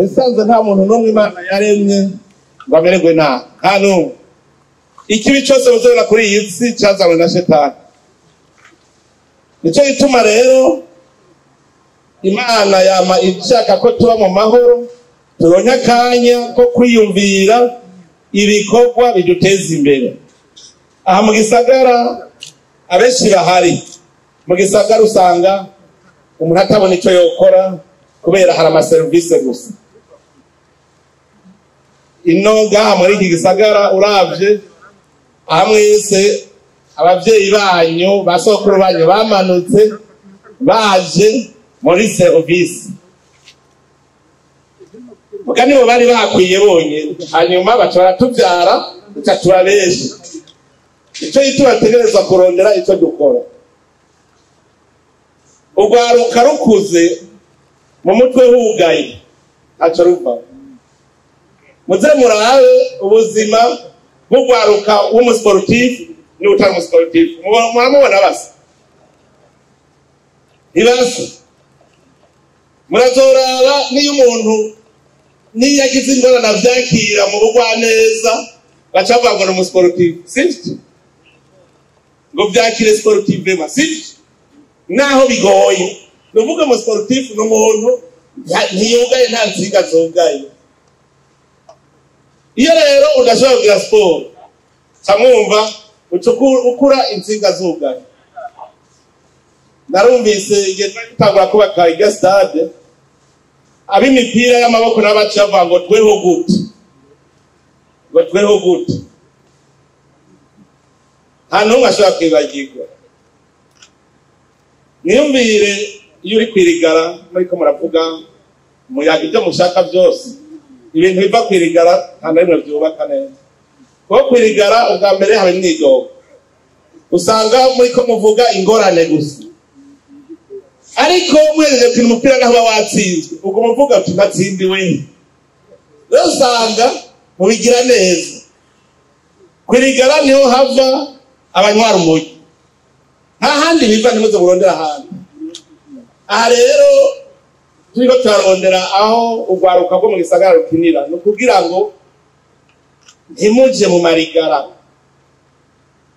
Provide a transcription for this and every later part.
Musanze nta muntu n'umwe Imana yaremye ngo amererwe nabi, nta n'umwe. Ikibi cyose muzobona kuri iyi si cyazanywe na shetani. Nicyo gituma rero Imana yama ishaka ko tuba mu mahoro, turonke akanya ko kwiyumvira ibikorwa biduteza imbere. Aha mu gisagara abenshi bahari, mu gisagara usanga umuntu atabona icyo yokora kubera hari amaserivisi gusa. Ino ngaha muri iki gisagara uravye aha mwese abavyeyi banyu ba sokuru banyu bamanutse baje muri serivisi, muga nibo bari bakwiye bonyene, hanyuma baca baratuvyara duca tuba benshi. Ico gituma dutegerezwa kurondera ico dukora. Urwaruka rukuze mu mutwe hugaye ntaco ruva. Muze murabe ubuzima bw'urwaruka w'umusportif n'utari umusportif, muramubona basa ntibasa. Murazoraba niyo umuntu niyo agize ingorane avyakira mu bugwaneza, baca bavuga ngo ni umusportif, sivyo? Ngo vyakire sportivement, sivyo? Naho bigoye. Nuvuga umusportif ni umuntu ntiyugaye, nta nsinga zugaye. Iyo rero udashobora kugira siporo, ca mwumva uca ukura insinga zugaye. Narumvise igihe twari dutangura kubaka irya stade, ab'imipira y'amaboko nabo baciye bavuga ngo tweho gute, ngo tweho gute. Nta n'umwe ashobora kwibagirwa. Mwiyumvire iyo uri kwirigara muriko muravuga muyaga ibyo mushaka byose, ibintu biva kwirigara nta na rimwe vyubaka neza. Kuko kwirigara ubwa mbere haba imyidogo, usanga muriko muvuga ingorane gusa. Ariko mwejeje gukina umupira naho uba watsinzwe, uguma uvuga uti natsindiwe. Rero usanga mubigira neza. Kwirigara niho hava abanywa urumogi, nta handi biva, ntimuze murondera ahandi. Aha rero turiko turarondera aho urwaruka rwo mu gisagara rukinira, ni ukugira ngo ntimuje mu marigara.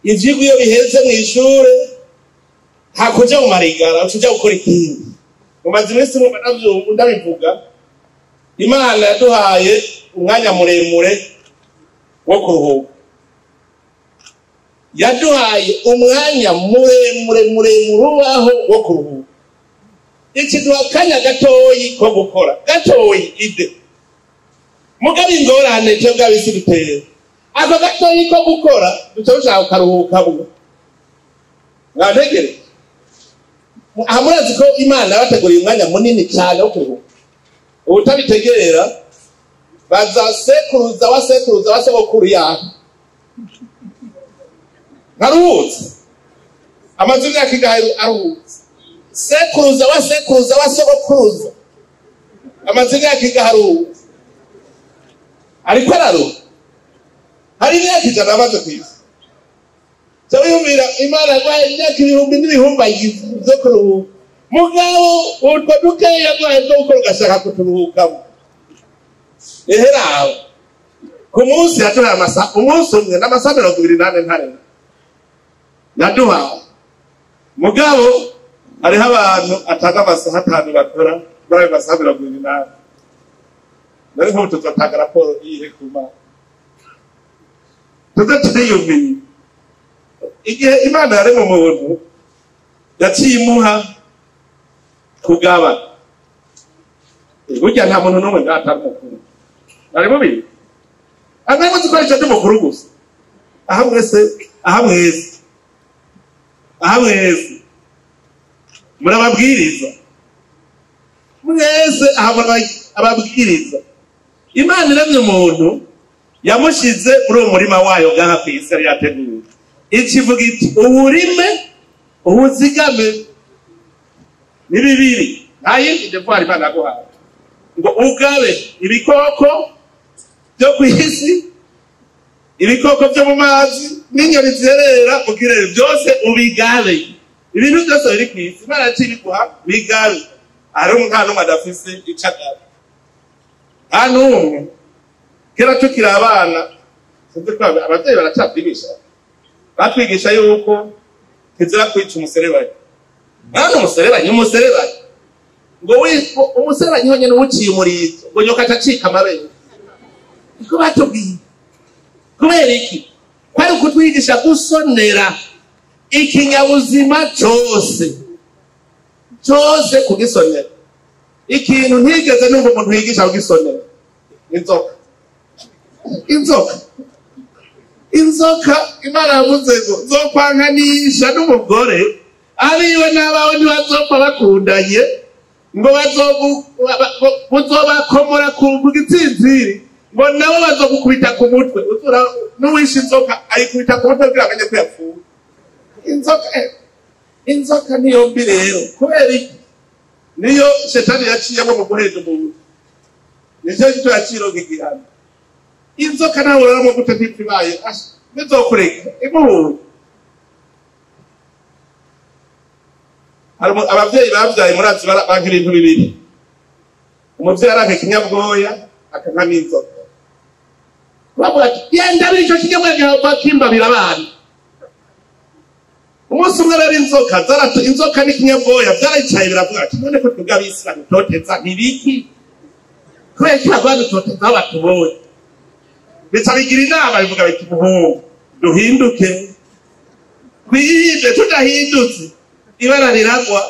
Ivyigwa iyo biheze mw'ishure nta kuja mu marigara, uca uja gukora ikindi. Mumaze iminsi mwumva ndabivuga, Imana yaduhaye umwanya muremure wo kuruhuka. Yaduhaye umwanya muremure muremure ubaho wo kuruhuka. Ikiduha akanya gatoyi ko gukora, gatoyi ide. Mugabo ingorane twebwe ab'isi dutera, ako gatoyi ko gukora duca dushaka kukaruhuka bwo. Mwantegereje? Aha murazi ko Imana yabateguriye umwanya munini cyane wo kuruhuka. Uwutabitegera baza sekuruza wa sekuruza wa sogokuru yaho ntaruhutse, amaze imyaka ingahe aruhutse? Sekuruza wa sekuruza wa sogokuruza amaze imyaka ingahe aruhutse? Ariko araruha, hari imyaka 100 amaze ku isi. Ca wiyumvira Imana yaguhaye imyaka ibihumbi n'ibihumbi vyo kuruhuka, mugabo utwo dukeya yaguhaye two gukora ugashaka kuturuhukamo. Eheraho ku munsi yaduhaye amasaha, umunsi umwe n'amasaha 24 ntarenga yaduhaye. Mugabo hariho abantu atanga amasaha 5 bakora muri ayo masaha 24. Nari nk'ubu tuzotanga raporo iyihe ku Mana? Tuze turiyumvira. Igihe Imana yarema umuntu, yaciye imuha kugaba. Burya nta muntu n'umwe ngatari mukuru. Ari mubi? Amwe muzi ko ari ico mukuru gusa. Aha mwese, aha mwese, aha mwese murababwiriza. Mwese aha ababwiriza. Imana iremye umuntu yamushize muri uwo murima wayo ngaha kw'isi yari yateguye. Ikivuga iti uwurime uwuzigame ni bibiri, nta yindi devoir Imana yaguhaye. Ngo ugabe ibikoko byo kw'isi, ibikoko byo mu mazi n'inyoni zerera mu kirere, byose ubigabe. Ibintu byose biri kw'isi Imana yaciye ibiguha bigabe. Hari umwana n'umwe adafise ico agaba. Nta n'umwe. Kera tukiri abana, sinzi ko abavyeyi baracavyigisha, batwigisha yuko kizira kwica umuserebanyi. Nta umuserebanyi, umuserebanyi ngo umuserebanyi honyene uwuciye umurizo ngo nyoka acacika amabere. Niko batubwiye. Kubera iki? Kwari ukutwigisha gusonera ikinyabuzima cose cose, kugisonera. Ikintu ntigeze numva umuntu yigisha kugisonera, inzoka. Inzoka, inzoka, Imana yavuze ngo nzokwankanisha n'umugore, abiwe n'abawe ntibazopfa bakundanye, ngo bazobakomora ku gitsinziri, ngo nabo bazogukubita ku mutwe. N'uwishe inzoka ayikubita ku mutwe kugira amenye ko yapfuye. Inzoka, inzoka niyo mbi rero. Kubera iki? Niyo shetani yaciyemo mu guheza umuntu, nicyo gito yaciroga igihano. Inzoka nawe uraramo gute ntipfa ibaye nizokureka imuhuye. Abavyeyi bavyaye murazi banka ibintu bibiri. Umuvyeyi aranka ikinyabwoya, akanka n'inzoka. Bavuga ati genda biri ico kinyabwoya gihava kimbabira abana. Umunsi umwe rero inzoka inzoka n'ikinyabwoya vyaricaye biravuga ati none ko twebwe abisilamu toteza ntibiki, kubera iki bagwa dutoteza aho batubonye? Bica bigira inama bivuga biti muhungu duhinduke, twihinde, tudahindutse ibara riragwa.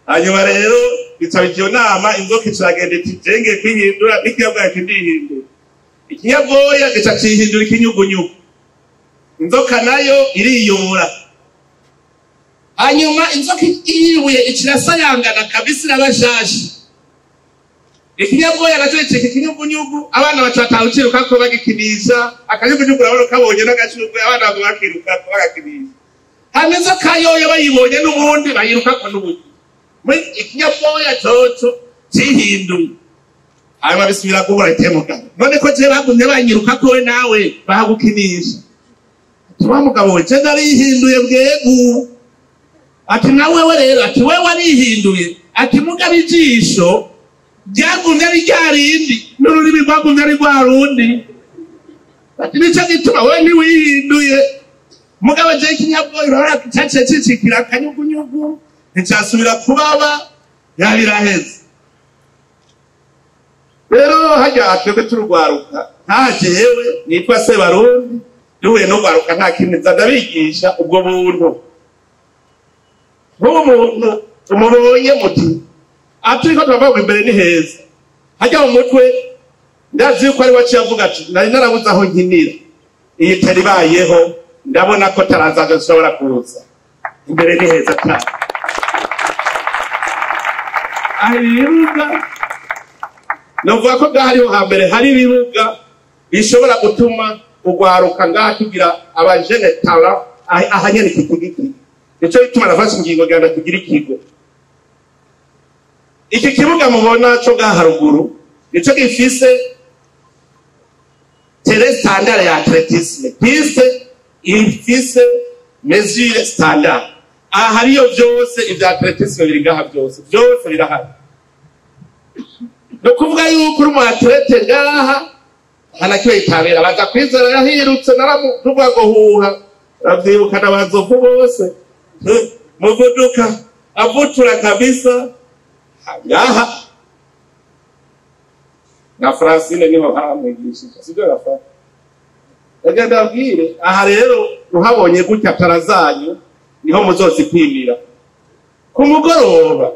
Hanyuma rero bica bigira inama, inzoka icagenda iti jenge kwihindura, n'ikinyabwoya kidihindura. Ikinyabwoya gica cihindura ikinyugunyugu, inzoka nayo iriyubura. Hanyuma inzoka iyubuye ikirasayangana kabisa, irabashasha. Ikinyabwoya nacyo gicika ikinyugunyugu, abana baca bataha ukirukako bagikinisha. Akanyugunyugu urabona kabonye n'agashurwe, abana baguma bakirukako bagakinisha. Hanyuma inzoka yoyo bayibonye n'ubundi bayirukako n'ubundi. Ikinyabwoya coco cihinduye. Hanyuma bisubira guhura itemuka, none ko je bagumye banyirukako we nawe bahagukinisha? Ati wa mugabo we, je narihinduye bwegu. Ati nawe we rero, ati wewe warihinduye, ati mugabo ijisho ryagumye ari rya rindi n'ururimi rwagumye ari rwa rundi. Ati nico gituma wewe ntiwihinduye, mugabo je ikinyabwoya urabona caciye cicikira akanyugunyugu, nticasubira kubaba, yabiraheze. Rero harya twebwe turugwaruka, nta jewe nitwa Sebarundi duhuye n'ugwaruka nta kindi nza ndabigisha ubwo buntu. Nk'ubu muntu umubonye muti aturiko turavuga imbere ni heza, hajya mu mutwe ndazi yuko ari waciye avuga ati nari narabuze aho nkinira, iyi tari ibayeho ndabona ko tarazaje nshobora kuza, imbere ni heza cyane. Aho ibibuga novuga ko ngaha ariho hambere hari ibibuga bishobora gutuma ugwaruka ngaha tugira abajene tara aha nyene iki giti. Nico gituma nafashe ingingo ngira tugira ikigo. Iki kibuga mubona co ngaha haruguru nico gifise terrain standard ya athlétisme, piste ifise mesure standard. Aha hariyo vyose ivya athlétisme biri ngaha, vyose vyose birahari. No kuvuga yuko uri umu athlete ngaha hanakiwe itabera baza kwizera yahirutse naramuvuga ngo huha ravyibuka n'abazovu bose muvuduka avutura kabisa ngaha na Francine niho hamwigishije, sibyo Rafa? Reka ndabwire aha rero uhabonye gutya tarazanyu niho muzozipimira ku mugoroba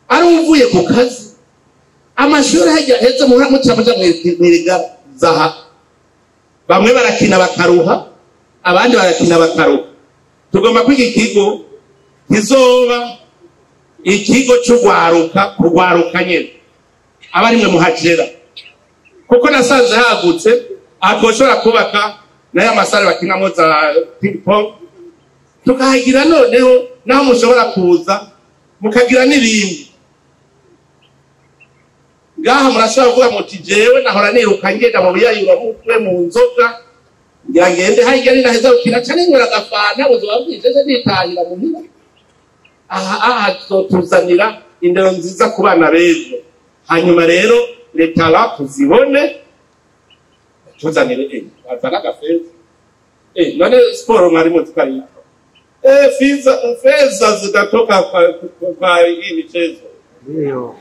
ari uvuye ku kazi amashuri hajya heza muca muja mwiriga zaha bamwe barakina bakaruha abandi barakina bakaruha. Tugomba kwiga ikigo kizoba ikigo cy'ugwaruka kugwaruka nyene abarimwe muhajera, kuko nasanze hagutse akoshora kubaka nayo amasare bakinamo za ping pong, tukahagira noneho naho mushobora kuza mukagira n'ibindi. Ngaha murashobora kuvuga muti jewe nahora niruka ngenda mu biyayura mutwe mu nzoga ngira ngende harya ni naheza gukina cane nywera agafanta ubuzima bwije nitahira muhira. Aha aha tuzanira indero nziza ku bana b'ejo. Hanyuma rero leta tuzibone, tuzanire bazana agafeza. None siporo mwari muzi ko ari feza, feza zitatoka kwa hii michezo. Ndio.